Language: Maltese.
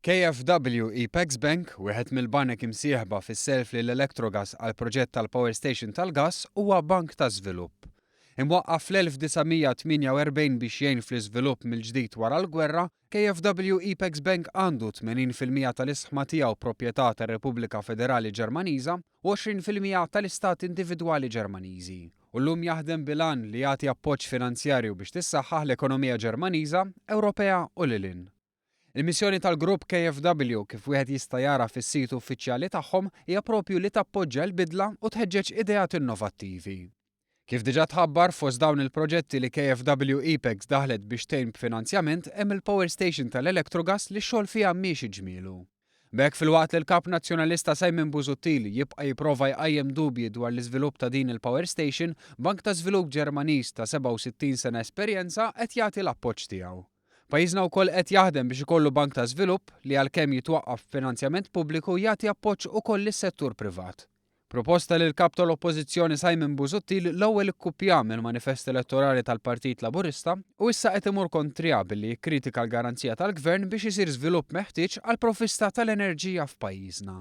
KfW Apex Bank, wieħed mill-banek imsieħba fis-self lil Electrogas għall-proġett tal-power station tal-gass, huwa bank ta' żvilupp. Imwaqqaf fl-1948 biex jgħin fl-iżvilupp mill-ġdid wara l-gwerra, KfW Apex Bank għandu 80% tal-isħma tiegħu proprjetà tar-Repubblika Federali Ġermaniża u 20% tal-istati individwali Ġermaniżi, u llum jaħdem bil-għan li jagħti appoġġ finanzjarju biex tissaħħaħ l-ekonomija Ġermaniża, Ewropea u lil hinn. Il-missjoni tal-Grupp KfW, kif wieħed jista' jara fis-sit uffiċjali tagħhom, hija proprju li tappoġġja l-bidla u tħeġġeġ ideat innovattivi. Kif diġà tħabbar, fost dawn il-proġetti li KfW Apex daħlet biex tgħin b'finanzjament hemm il-power station tal-Electrogas li x-xogħol fiha miexi ġmielu. B'hekk filwaqt li l-Kap Nazzjonalista Simon Busuttil jibqa' jipprova jqajjem dubji dwar l-iżvilupp ta' din il-power station, Bank ta' Żvilupp Ġermaniż ta' 67 sena esperjenza qed jagħti l-appoġġ tiegħu. Pajjiżna wkoll qed jaħdem biex ikollu bank ta' żvilupp li għalkemm jitwaqqaf b'finanzjament pubbliku jagħti appoġġ ukoll lis-settur privat. Proposta li l-Kap tal-Oppożizzjoni Simon Busuttil l-ewwel ikkuppja mill-manifest elettorali tal-Partit Laburista u issa qed imur kontriha billi jikkritika l-garanzija tal-Gvern biex isir żvilupp meħtieġ għall-provvista tal-enerġija f'pajjiżna.